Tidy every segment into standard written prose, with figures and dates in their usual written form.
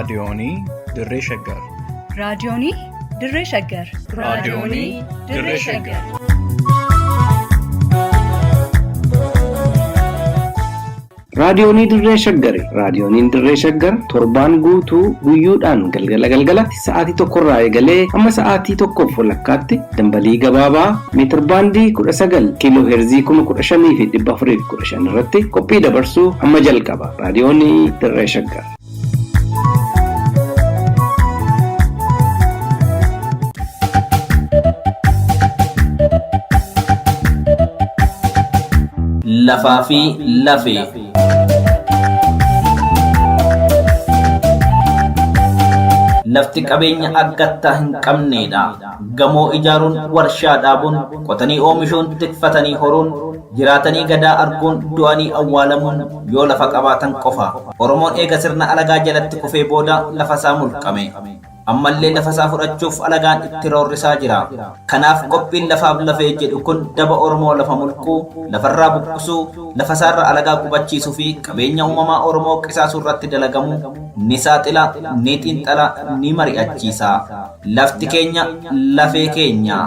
Raadiyoonii Dirree Shaggar. Raadiyoonii Dirree Shaggar. Raadiyoonii Dirree Shaggar. Raadiyoonii Dirree Shaggari. Raadiyooniin Dirree Shaggar torbaan guutuu guyyoodhaan galgala galgalatti sa'aatii tokkorraa eegalee hamma sa'aatii tokkoof walakkaatti dambalii gabaabaa meetirbaandii 19 kiiloo heerzii 15,415 irratti qophii dabarsuu hamma jalqaba. Raadiyoonii Dirree Shaggar. Lafaa fi lafee. Lafti qabeenya akkattaa hin qabneedha. Gamoo ijaaruun, warshaa dhaabuun, qotanii oomishuun, tikfatanii horuun, jiraatanii gadaa arguun, du'anii awwaalamuun yoo lafa qabaatan qofa. Oromoon eega sirna alagaa jalatti kufee booda lafa isaa mulqame. Ammallee lafa isaa fudhachuuf alagaan itti roorrisaa jira. Kanaaf qophiin lafaaf lafee jedhu kun daba Oromoo lafa mulquu, lafarraa buqqisuu, lafa isaarra alagaa qubachiisuu fi qabeenya uumamaa Oromoo qisaasuu irratti dalagamu ni saaxila, ni xiinxala, ni mari'achiisa. Lafti keenya lafee keenya.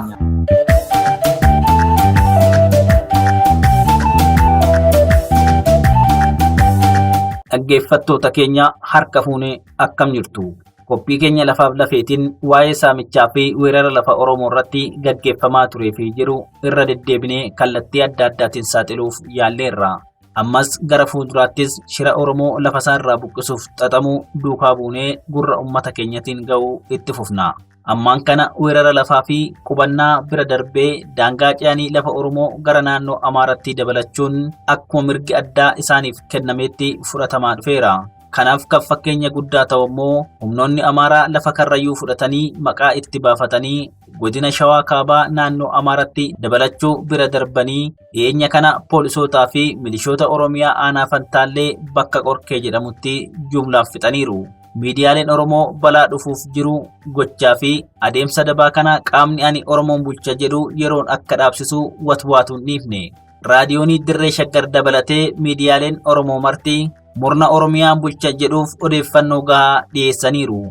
Dhaggeeffattoota keenya harka fuunee akkam jirtu? Qophii keenya lafaaf lafeetiin waa'ee saamichaa fi weerara lafa Oromoo irratti gaggeeffamaa turee fi jiru irra deddeebinee kallattii adda addaatiin saaxiluuf yaalleerra. Ammas gara fuulduraattis shira Oromoo lafa isaa irraa buqqisuuf xaxamu duukaa buunee gurra uummata keenyatiin ga'uu itti fufna. Ammaan kana weerara lafaa fi qubannaa bira darbee daangaa ce'anii lafa Oromoo gara naannoo Amaaratti dabalachuun akkuma mirgi addaa isaaniif kennameetti fudhatamaa dhufeera. Kanaaf kan fakkeenya guddaa ta'u immoo humnoonni Amaaraa lafa Karrayyuu fudhatanii maqaa itti baafatanii godina Shawaa Kaabaa naannoo Amaaratti dabalachuu bira darbanii dhiyeenya kana poolisootaa fi milishoota Oromiyaa aanaa Fantaallee bakka Qorkee jedhamutti jumlaan fixaniiru. Miidiyaaleen Oromoo balaa dhufuuf jiru gochaa fi adeemsa dabaa kana qaamni ani Oromoon bulcha jedhu yeroon akka dhaabsisu watwaatuun dhiifne. Raadiyoonii Dirree Shaggar dabalatee miidiyaaleen Oromoo marti murna Oromiyaan bulcha jedhuuf odeeffannoo gahaa dhiyeessaniiru.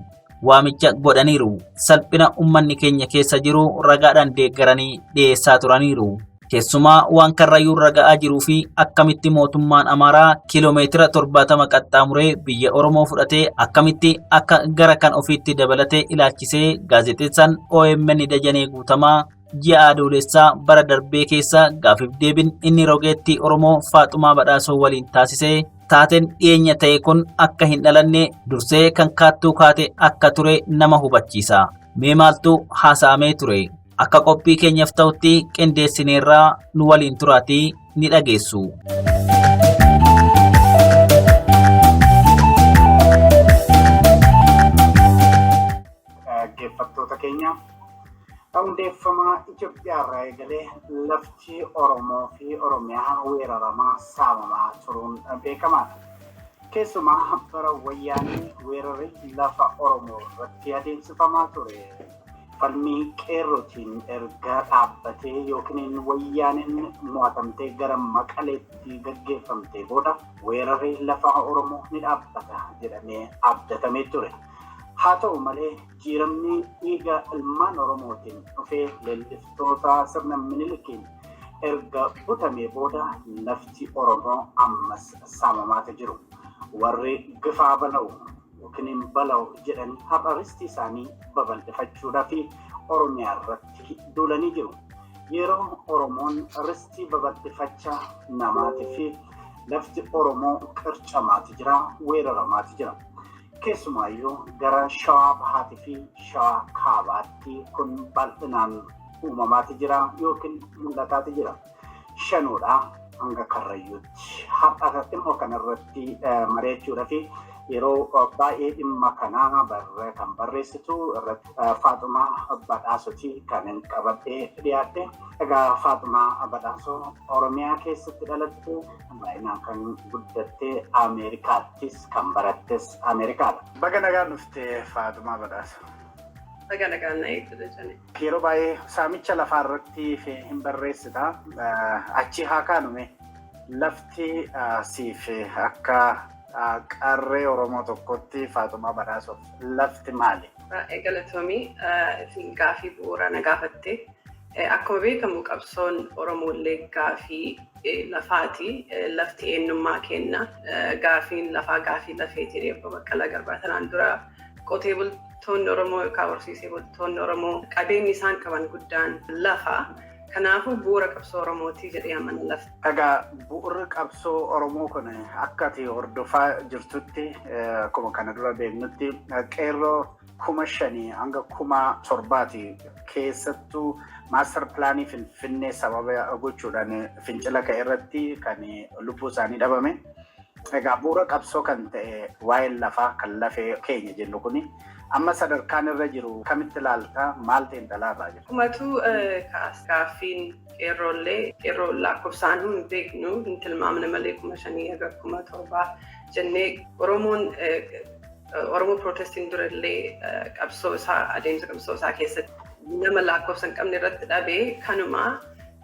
Waamicha godhaniiru. Salphina uummanni keenya keessa jiru ragaadhaan deeggaranii dhiyeessaa turaniiru. Keessumaa waan Karrayyuu irra ga'aa jiruu fi akkamitti mootummaan Amaaraa kiiloomeetira 70 qaxxaamuree biyya Oromoo fudhatee akkamitti akka gara kan ofiitti dabalate ilaalchisee gaazexeessaan OMN Dajanee Guutamaa ji'a Adoolessaa bara darbee keessa gaafiif deebiin inni rogeettii Oromoo Faaxumaa Badhaasoo waliin taasise taateen dhiyeenya ta'e kun akka hin dhalanne dursee kan kaattuu kaate akka ture nama hubachiisa. Mee maaltu haasa'amee ture? Akka qophii keenyaaf ta'utti qindeessineerraa nu waliin turaatii ni dhageessu. Dhaggeeffattoota keenya hundeeffama Itoophiyaa irraa eegalee lafti Oromoo fi Oromiyaa weeraramaa saamamaa turuun beekamaadha. Keessumaa bara wayyaanee weerarri lafa Oromoo irratti adeemsifamaa ture. Falmii qeerrootiin erga dhaabbatee yookiin wayyaaneen mo'atamtee gara Maqaleetti gaggeeffamtee booda weerarri lafa Oromoo ni dhaabbata jedhamee abdatamee ture. Haa ta'u malee jiiramni dhiiga ilmaan Oromootiin dhufee leelliftoota sirna Minilikiin erga butamee booda lafti Oromoo ammas saamamaata jiru. Warri gifaa bala'u yookiin hin bala'u jedhanii har'a ristii isaanii babal'ifachuudhaa fi Oromiyaa irratti duulanii jiru. Yeroo Oromoon ristii babal'ifachaa namaatii fi lafti Oromoo qircamaati jira, weeraramaati jira. Keessumaayyuu gara Shawaa Bahaatii fi Shawaa Kaabaatti kun bal'inaan uumamaati jira yookiin mul'ataati jira. Shanuudha hanga Karrayyuutti. Har'a dhimma kanarratti mari'achuudhaaf yeroo baay'ee dhimma kanaa kan barreessitu irratti Faaxumaa Badhaasoti kan hin qabadhee dhiyaadhe. Egaa Faaxumaa Badhaasoo Oromiyaa keessatti dhalatte, baay'inaan kan guddatte Ameerikaattis kan barattes Ameerikaadha. Baga nagaan dhufte Faaxumaa Badhaasoo. Baga nagaan na eegde Dajane. Yeroo baay'ee saamicha lafaa irratti hin barreessita. Achi haa kaanume lafti siif akka Qarree Oromoo tokkotti Faaxumaa Badhaasoof lafti maali? Baay'ee galatoomii gaafii bu'uuraa na gaafatte. Akkuma beekamu qabsoon Oromoollee gaafii lafaati. Lafti eenyummaa kenna. Gaafiin lafaa gaafii lafeeti. Obbo Baqqalaa Garbaa tanaan dura qotee bultoonni Oromoo yookaan horsiisee bultoonni Oromoo qabeenyi isaan qaban guddaan lafa. Kanaafuu bu'uura qabsoo Oromooti jedhee amana lafti. Egaa bu'uurri qabsoo Oromoo kun akka ati hordofaa jirtutti, akkuma kana dura beeknutti, qeerroo 5,000 hanga 7,000ti keessattuu master planii Finfinnee sababa gochuudhaan fincila ka'e irratti kan lubbuu isaanii dhabame. Egaa bu'uura qabsoo kan ta'e waa'een lafaa kan lafee keenya jennu kuni amma sadarkaan irra jiru kamitti ilaaltaa, maal ta'e dhalaarraa jiru? Kumatu gaaffiin qeerroollee qeerroo lakkoofsaan hin beeknu, hin tilmaamne malee, 5,000 haga 7,000 jennee. Oromoon Oromoo Protestiin durallee qabsoo isaa, adeemsa qabsoo isaa keessatti nama lakkoofsa hin qabne irratti dhabee. Kanuma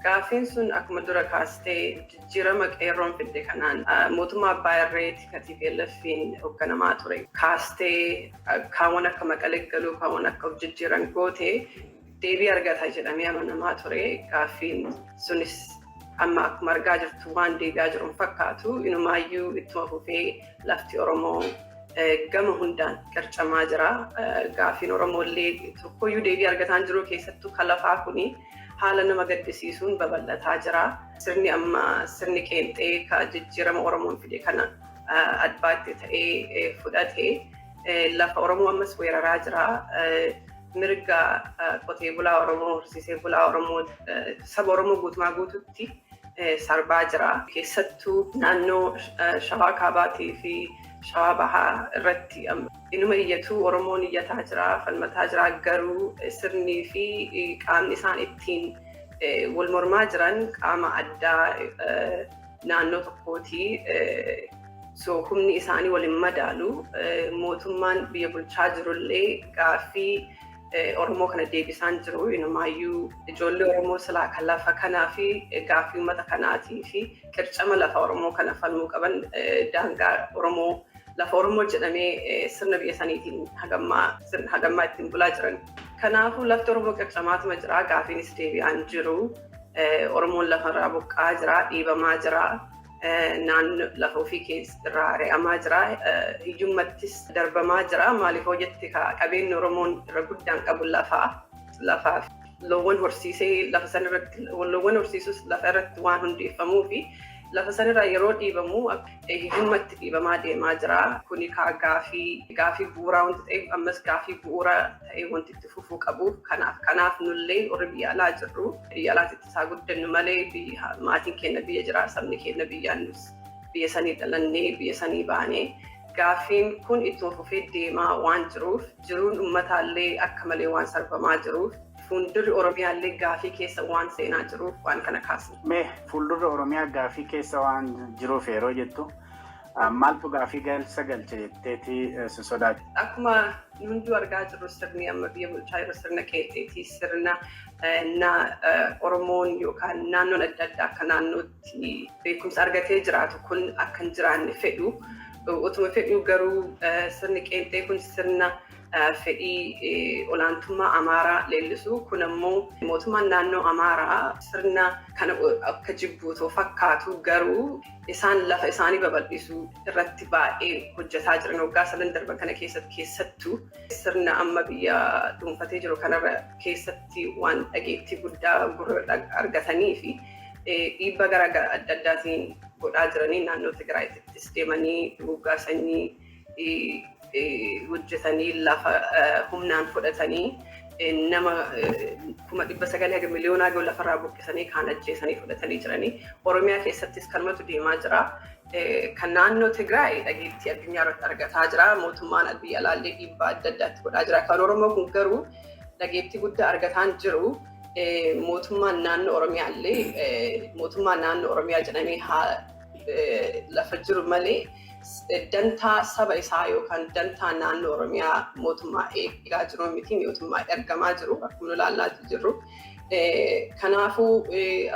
gaaffiin sun akkuma dura kaastee jijjiirama qeerroon fidde kanaan mootummaa abbaa irreetti ka TPLFiin hoogganamaa ture kaastee, kaawwan akka Maqalee galuu, kaawwan akka of jijjiiran gootee deebii argata jedhamee amanamaa ture. Gaaffiin sunis amma akkuma argaa jirtu waan deebi'aa jiru hin fakkaatu. Inumaayyuu ittuma fufee lafti Oromoo gama hundaan qircamaa jira. Gaaffiin Oromoo illee tokkoyyuu deebii argataa hin jiru. Keessattuu kan lafaa kuni haala nama gaddisiisuun babal'ataa jira. Sirni amma sirni qeenxee ka jijjiirama Oromoon fide kana adbaatti ta'ee fudhatee lafa Oromoo ammas weeraraa jira. Mirga qotee bulaa Oromoo, horsiisee bulaa Oromoo, saba Oromoo guutumaa guututti sarbaa jira. Keessattuu naannoo Shawaa Kaabaatii fi Shawaa Bahaa irratti inuma iyyatu, Oromoon iyyataa jira, falmataa jira, garuu sirnii fi qaamni isaan ittiin wal mormaa jiran qaama addaa naannoo tokkooti. So humni isaanii waliin madaalu. Mootummaan biyya bulchaa jirullee gaaffii Oromoo kana deebisaan jiru. Inumaayyuu ijoollee Oromoo silaa kan lafa kanaa fi gaaffii uummata kanaatii fi qircama lafa Oromoo kana falmuu qaban, daangaa Oromoo, lafa Oromoo jedhamee sirna biyya saniitiin hagammaa ittiin bulaa jiran. Kanaafuu lafti Oromoo qircamaatuma jira, gaafiinis deebi'aan jiru. Oromoon lafarraa buqqaa jira, dhiibamaa jira. Naannoo lafa ofii irraa ari'amaa jira. Hiyyummattis darbamaa jira. Maaliif hojjetti, qabeenyi Oromoon irra guddaan qabu lafaa. Lafaa loowwan horsiisee, lafa sana irratti loowwan horsiisus lafa irratti waan hundeeffamuu fi lafa sanarraa yeroo dhiibamu hiyyummatti dhiibamaa deemaa jira. Kuni gaafii bu'uuraa wanti ta'eef, ammas gaafii bu'uuraa ta'ee wanti itti fufuu qabuuf, kanaaf nullee warri biyya alaa jirru, biyya alaatti isaa guddannu malee, maatiin keenya biyya jira, sabni keenya biyyaan, nus biyya sanii dhalannee biyya sanii baanee, gaaffiin kun ittuma fufee deemaa waan jiruuf, jiruun uummataallee akka malee waan sarbamaa jiruuf, fuuldurri Oromiyaallee gaafii keessa waan seenaa jiruuf waan kana kaasne. Mee fuuldurri Oromiyaa gaafii keessa waan jiruuf yeroo jettu, maaltu gaafii galcha galche jetteeti si sodaachisa? Akkuma hunduu argaa jirru, sirni amma biyya bulchaa jiru sirna qeenxeetii, sirna Oromoon yookaan naannoon adda addaa akka naannootti beekumsa argatee jiraatu kun akka hin jiraanne fedhu. Utuma fedhu garuu sirni qeenxee kun sirna fedhii olaantummaa Amaaraa leellisu. Kun ammoo mootummaan naannoo Amaaraa sirna kana akka jibbuutoo fakkaatu, garuu isaan lafa isaanii babal'isuu irratti baay'ee hojjetaa jiran waggaa sadan darban kana keessatti. Keessattuu sirna amma biyya dhuunfatee jiru kanarra keessatti waan dhageettii guddaa gurra argatanii fi dhiibbaa gara adda addaatiin godhaa jiranii, naannoo Tigraayittis deemanii duguuggaa sanyii hojjetanii, lafa humnaan fudhatanii, nama 900,000 haga miliyoonaa gahu lafarraa buqqisanii, kaan ajjeesanii fudhatanii jiranii. Oromiyaa keessattis kanumatu deemaa jira. Kan naannoo Tigraay dhageettii addunyaa irratti argataa jira. Mootummaan biyya alaallee dhiibbaa adda addaatti godhaa jira. Kan Oromoo kun garuu dhageettii guddaa argataa hin jiru. Mootummaan naannoo Oromiyaa illee mootummaan naannoo Oromiyaa jedhamee haa lafa jiru malee, dantaa saba isaa yookaan dantaa naannoo Oromiyaa mootummaa eegaa jiru miti, mootummaa ergamaa jiru akkuma ilaallaa jirru. Kanaafuu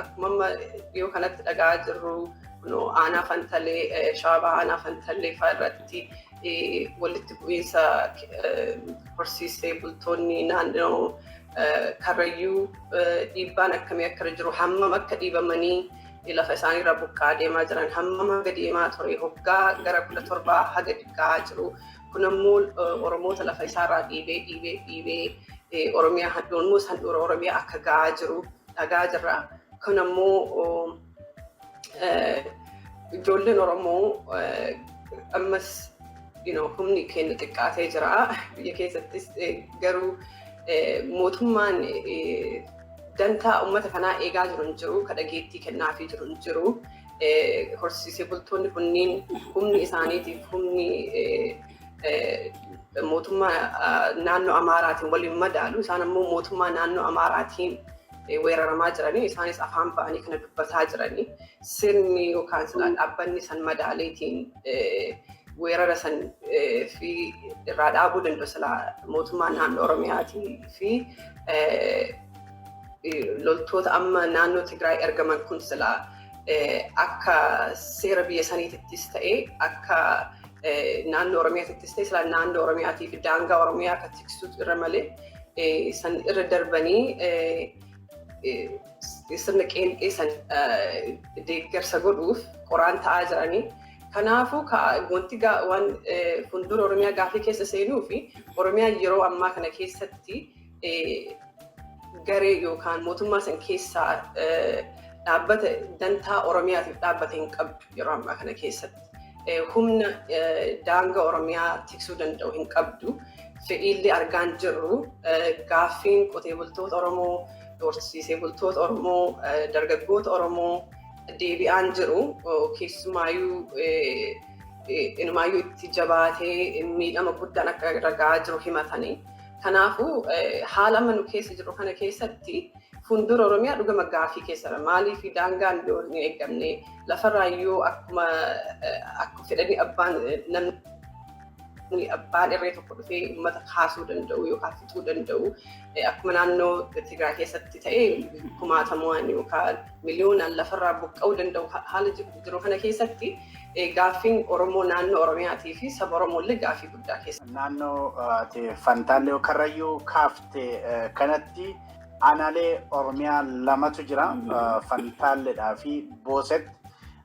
akkuma amma dhiyoo kanatti dhagaa jirru Aanaa Fantalee, Shawaa Aanaa Fantallee fa'aa irratti walitti bu'iinsa horsiisee bultoonni naannoo Karrayyuu dhiibbaan akkamii akka jiru, hammam akka dhiibamanii lafa isaaniirra buqqaa deemaa jiran, hammam haga deemaa ture, hoggaa gara 17 haga gahaa jiru. Kun ammoo Oromoota lafa isaarraa dhiibee dhiibee dhiibee Oromiyaa handhuurmus handhuura Oromiyaa akka gahaa jiru dhagaa jirra. Kun ammoo ijoolleen Oromoo ammas humni keenya xiqqaatee jira. Biyya keessattis garuu mootummaan dantaa uummata kanaa eegaa jiru hin jiru, ka dhageettii kennaafii jiru hin jiru. Horsiisee bultoonni kunniin humni isaaniitiif humni mootummaa naannoo Amaaraatiin waliin madaalu, isaan ammoo mootummaa naannoo Amaaraatiin weeraramaa jiranii, isaanis afaan ba'anii kana dubbataa jiranii, sirni yookaan silaa dhaabbanni san madaaleetiin weerara san fi irraa dhaabuu danda'u silaa mootummaa naannoo Oromiyaatii fi loltoota amma naannoo Tigraay ergaman kun silaa akka seera biyya saniitittis ta'e, akka naannoo Oromiyaatittis ta'e, silaa naannoo Oromiyaatii fi daangaa Oromiyaa akka tiksuutu irra malee, san irra darbanii sirna qeenxee san deeggarsa godhuuf qoraan ta'aa jiranii. Kanaafuu wanti waan fuuldura Oromiyaa gaafii keessa seenuu fi Oromiyaan yeroo ammaa kana keessatti garee yookaan mootummaa san keessaa dhaabbata dantaa Oromiyaatiif dhaabbate hin qabdu yeroo ammaa kana keessatti. Humna daangaa Oromiyaa tiksuu danda'u hin qabdu. Fedhiillee argaan jirru gaaffiin qotee bultoota Oromoo, horsiisee bultoota Oromoo, dargaggoota Oromoo deebi'aan jiru. Keessumaayyuu inumaayyuu itti jabaatee miidhama guddaan akka irra gahaa jiru himatanii. Kanaafuu haala amma nu keessa jirru kana keessatti fuuldura Oromiyaa dhugama gaafii keessadha. Maaliif daangaan yoo hin eeggamne, lafarraa yoo akkuma akka fedhanii abbaan namni abbaan irree tokko dhufee uummata kaasuu danda'u yookaan fixuu danda'u, akkuma naannoo Tigraay keessatti ta'e kumaatamaan yookaan miliyoonaan lafarraa buqqa'uu danda'u, haala jiru kana keessatti gaaffiin Oromoo naannoo Oromiyaatii fi saba Oromoo illee gaaffii guddaa keessa. Naannoo Fantaallee Karrayyuu kaafte kanatti aanaalee Oromiyaa lamatu jira. Fantaalleedhaa fi Booset.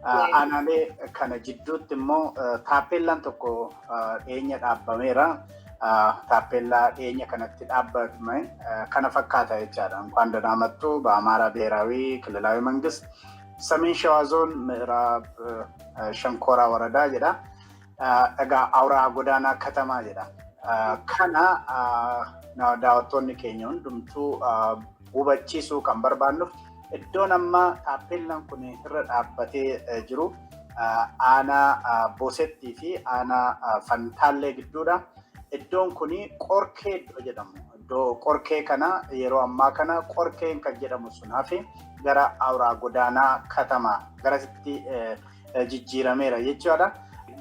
Aanaalee kana jidduutti immoo taappeellaan tokko dhiyeenya dhaabbameera. Taappeellaa dhiyeenya kanatti dhaabbame kana fakkaata jechaadha. እንኳን ደህና መጡ በአማራ ብሔራዊ ክልላዊ መንግስት ሰሜን ሸዋ ዞን ምዕራብ ሸንኮራ ወረዳ jedha. Egaa Awuraa Godaanaa Katamaa jedha. Kana daawwattoonni keenya hundumtuu hubachiisuu kan barbaannuuf, iddoon amma taappeellaan kun irra dhaabbatee jiru aanaa Boosettii fi aanaa Fantaallee gidduudha. Iddoon kun Qorkee iddoo jedhamu. Iddoo Qorkee kana yeroo ammaa kana Qorkeen kan jedhamu sun hafe gara Awuraa Godaanaa Katamaa garasitti jijjiirameera jechuudha.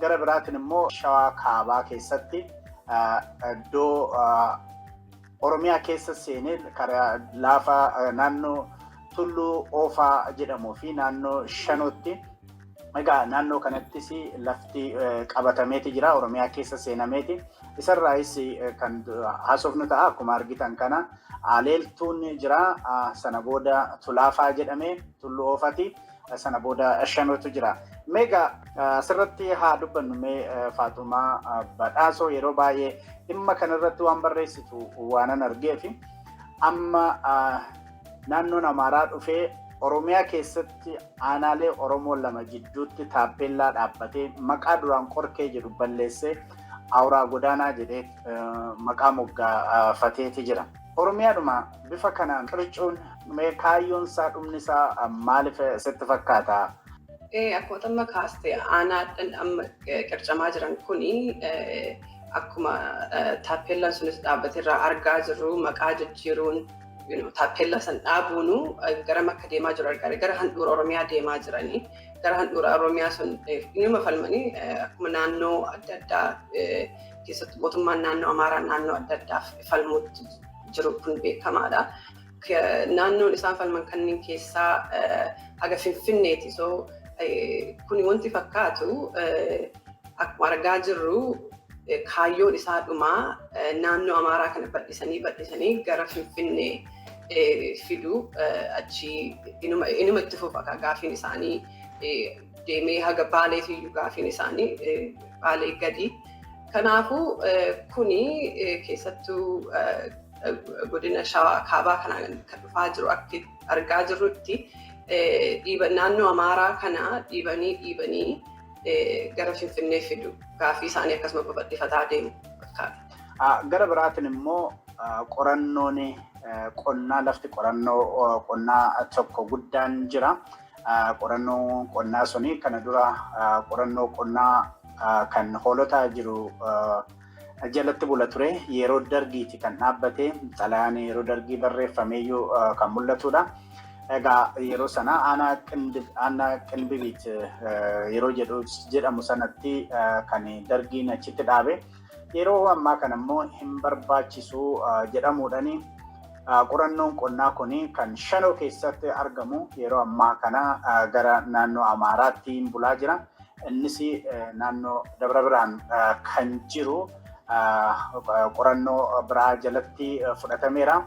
Gara biraatiin immoo Shawaa Kaabaa keessatti iddoo Oromiyaa keessa seenee karaa laafa naannoo Tulluu Oofaa jedhamuu fi naannoo Shanootti. Egaa naannoo kanattis lafti qabatameeti jira. Oromiyaa keessa seenameeti. Isarraayis kan haasofnu ta'a. Akkuma argitan kana Aleeltuun jira. Sana booda Tulaafaa jedhamee Tulluu Oofati. Sana booda Shanootu jira. Meegaa asirratti haa dubbannu mee, Faatumaa Badhaasoo, yeroo baay'ee dhimma kanarratti waan barreessitu waanan argeef, amma naannoon Amaaraa dhufee Oromiyaa keessatti aanaalee Oromoo lama jidduutti taappeellaa dhaabbatee maqaa duraan Qorkee jedhu balleessee Awuraa Godaanaa jedhee maqaa moggaafateeti jira. Oromiyaadhuma bifa kanaan qircuun mee kaayyoon isaa, dhumni isaa maaliif sitti fakkaata? Akkuma amma kaaste, aanaadhaan amma qircamaa jiran kuni akkuma taappeellaan sunis dhaabbateerraa argaa jirru, maqaa jijjiiruun, taappeellaa san dhaabuunu garam akka deemaa jiru argaa, gara handhuura Oromiyaa deemaa jiranii. Gara handhuura Oromiyaa sun inuma falmanii akkuma naannoo adda addaa keessattuu mootummaan naannoo Amaaraa naannoo adda addaaf falmuutti jiru kun beekamaadha. Naannoon isaan falman kanneen keessaa haga Finfinneeti. So Kuni wanti fakkaatu akkuma argaa jirru kaayyoon isaa dhumaa naannoo Amaaraa kana bal'isanii bal'isanii gara Finfinnee fiduu, achi inuma itti fufa gaafiin isaanii deemee haga Baaleetiyyuu, gaafiin isaanii Baalee gadi. Kanaafuu kuni keessattuu godina Shawaa Kaabaa kanaan kan dhufaa jiru, akka argaa jirrutti, naannoo Amaaraa kana dhiibanii dhiibanii gara Finfinnee fidu, gaafii isaanii akkasuma babal'ifataa deemu fakkaata. Gara biraatiin immoo qorannoon qonnaa, lafti qorannoo qonnaa tokko guddaan jira. Qorannoo qonnaa suni kana dura qorannoo qonnaa kan Hoolotaa jiru jalatti bula ture. Yeroo Dargiiti kan dhaabbate, xalayaan yeroo Dargii barreeffameeyyuu kan mul'atudha. Egaa yeroo sana aanaa Qinbibiit yeroo jedhamu sanatti kan Dargiin achitti dhaabe. Yeroo ammaa kana immoo hin barbaachisu jedhamuudhaan qorannoon qonnaa kun kan Shanoo keessatti argamu yeroo ammaa kana gara naannoo Amaaraatti bulaa jira. Innis naannoo Dabra Biraan kan jiru qorannoo biraa jalatti fudhatameera.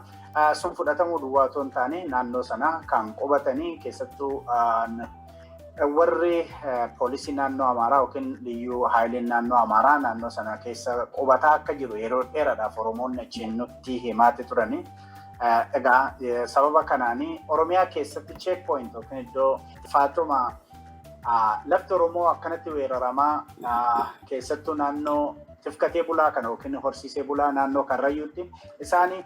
Sun fudhatamuu duwwaa otoo hin taane, naannoo sana kan qubatanii keessattuu warri poolisii naannoo Amaaraa yookiin liyyuu haayiliin naannoo Amaaraa naannoo sana keessa qubataa akka jiru yeroo dheeraadhaaf Oromoonni achiin nutti himaati turani. Egaa sababa kanaanii Oromiyaa keessatti checkpoint yookiin iddoo faatuma lafti Oromoo akkanatti weeraramaa, keessattuu naannoo tifkatee bulaa kana yookiin horsiisee bulaa naannoo Karrayyuutti, isaanii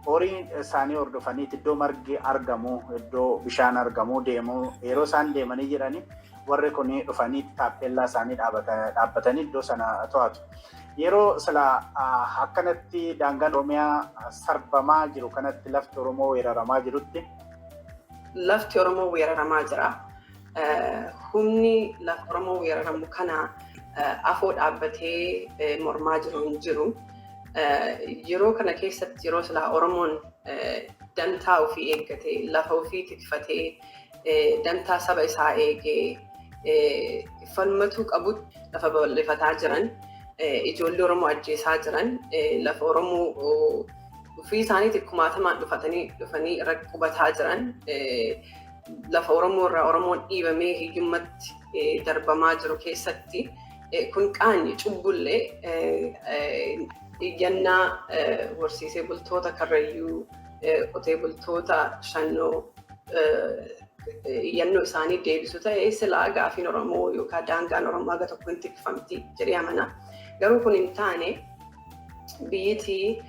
horii isaanii hordofanii iddoo margi argamu, iddoo bishaan argamu deemu, yeroo isaan deemanii jedhanii warri kun dhufanii taappellaa isaanii dhaabbatanii iddoo sana to'atu. Yeroo sila akkanatti daangaan Oromiyaa sarbamaa jiru kanatti, lafti Oromoo weeraramaa jirutti. Lafti Oromoo weeraramaa jira. Humni lafa Oromoo weeraramu kana afoo dhaabbatee mormaa jiru hin jiru. Yeroo kana keessatti, yeroo silaa Oromoon dantaa ofii eeggatee, lafa ofii tikfatee, dantaa saba isaa eegee falmatuu qabutti, lafa babal'ifataa jiran, ijoollee Oromoo ajjeesaa jiran, lafa Oromoo ofii isaaniitti kumaatamaan dhufanii irra qubataa jiran, lafa Oromoo irraa Oromoon dhiibamee hiyyummatti darbamaa jiru keessatti kun qaanyi cubbullee. Iyyannaa horsiisee bultoota Karrayyuu, qotee bultoota Shannoo, iyyannoo isaanii deebisu ta'e, silaa gaafiin Oromoo yookaan daangaan Oromoo haga tokko hin tikfamti jedhee amana. Garuu kun hin taane. Biyyittii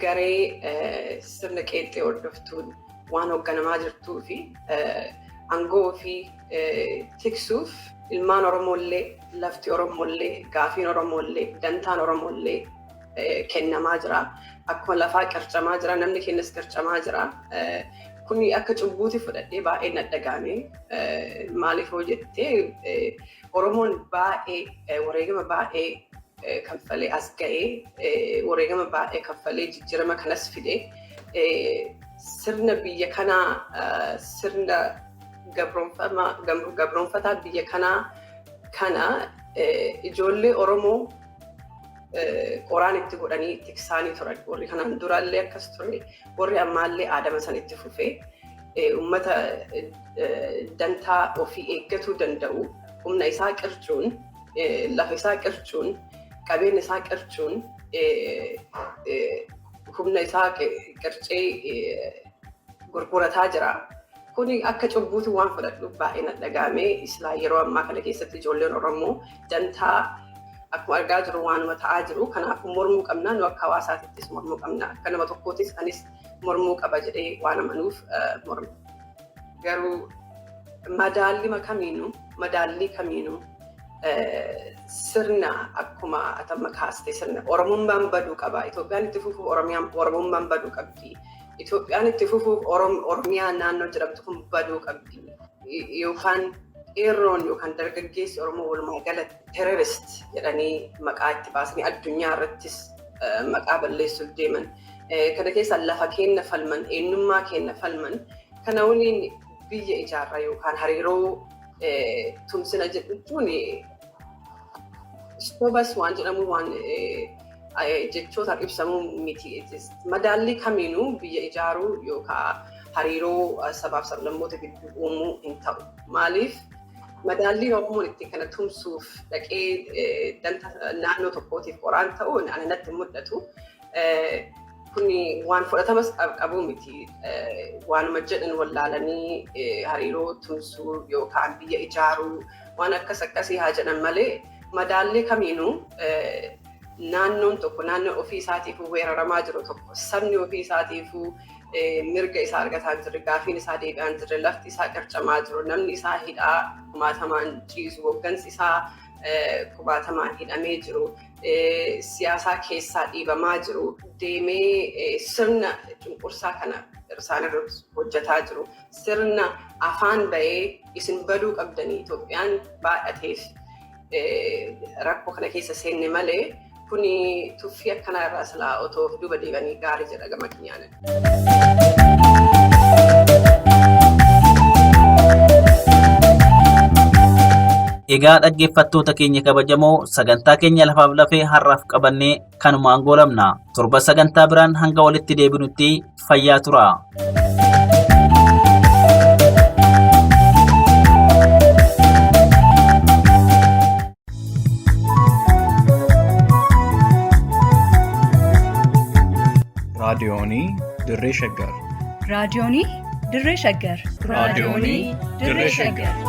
garee sirna qeexxee hordoftuun waan hoogganamaa jirtuu fi aangoo ofii tiksuuf ilmaan Oromoollee, lafti Oromoollee, gaafiin Oromoollee, dantaan Oromoollee kennamaa jira. Akkuma lafaa qircamaa jira, namni kennas qircamaa jira. Kuni akka cubbuuti fudhadhee baay'ee na dhagahame. Maaliif hoo jettee, Oromoon baay'ee wareegama baay'ee kanfalee as ga'ee, wareegama baay'ee kanfalee jijjiirama kanas fide. Sirna biyya kanaa, sirna gabroonfataa biyya kanaa kana ijoollee Oromoo qoraan itti godhanii tiksaanii turan. Warri kanaan duraallee akkas ture, warri ammaallee aadama san itti fufee uummata dantaa ofii eeggatuu danda'u humna isaa qircuun, lafa isaa qircuun, qabeenya isaa qircuun, humna isaa qircee gurgurataa jira. Kuni akka cubbuuti waan fudhadhu baay'ee na dhagahame. Islaa yeroo ammaa kana keessatti ijoolleen Oromoo dantaa akkuma argaa jiru waanuma ta'aa jiru. Kanaafuu mormuu qabna, nu akka hawaasaatittis mormuu qabna. Akka nama tokkootis anis mormuu qaba jedhee waan amanuuf morma. Garuu madaallima kamiinuu, madaallii kamiinuu, sirna akkuma atamma kaaste, sirna Oromummaan baduu qaba. Itoophiyaan itti fufuuf Oromummaan baduu qabdi. Itoophiyaan itti fufuuf Oromiyaan naannoo jedhamtu kun baduu qabdi. Yookaan qeerroon yookaan dargaggeessi Oromoo walumaa galatti terrorist jedhanii maqaa itti baasanii addunyaa irrattis maqaa balleessuuf deeman. Kana keessa lafa keenya falman, eenyummaa keenya falman, kana waliin biyya ijaarra yookaan hariiroo Tumsina jechuun sobas waan jedhamu waan jechootaan ibsamuu miti. Madaallii kamiinuu biyya ijaaruu yookaan hariiroo sabaaf sablammoota gidduu uumuu hin ta'u. Maaliif madaallii Oromoon ittiin kana tumsuuf dhaqee danta naannoo tokkootiif qoraan ta'u ana natti mul'atu. Kuni waan fudhatamas qabu miti. Waanuma jedhan wallaalanii hariiroo tumsuu yookaan biyya ijaaruu waan akkas akkasii haa jedhan malee madaallii kamiinuu naannoon tokko naannoo ofii isaatiifuu weeraramaa jiru tokko sabni ofii isaatiifuu mirga isaa argataa hin jirre, gaafiin isaa deebi'aa hin jirre, lafti isaa qircamaa jiru, namni isaa hidhaa kumaatamaan ciisu, hooggansi isaa kumaatamaan hidhamee jiru, siyaasaa keessaa dhiibamaa jiru, deemee sirna cunqursaa kana isaan irratti hojjetaa jiru, sirna afaan bahee isin baduu qabdanii Itoophiyaan baadhateef rakkoo kana keessa seenne malee kuni tuffii akkanaa irraa silaa otoo of duuba deebanii gaarii jedha gama kiyyaan. Egaa dhaggeeffattoota keenya kabajamoo, sagantaa keenya lafaaf lafee har'aaf qabannee kanumaan goolabna. Torba sagantaa biraan hanga walitti deebinutti fayyaa tura. Raadiyoonii Dirree Shaggar. Raadiyoonii Dirree Shaggar. Raadiyoonii Dirree Shaggar.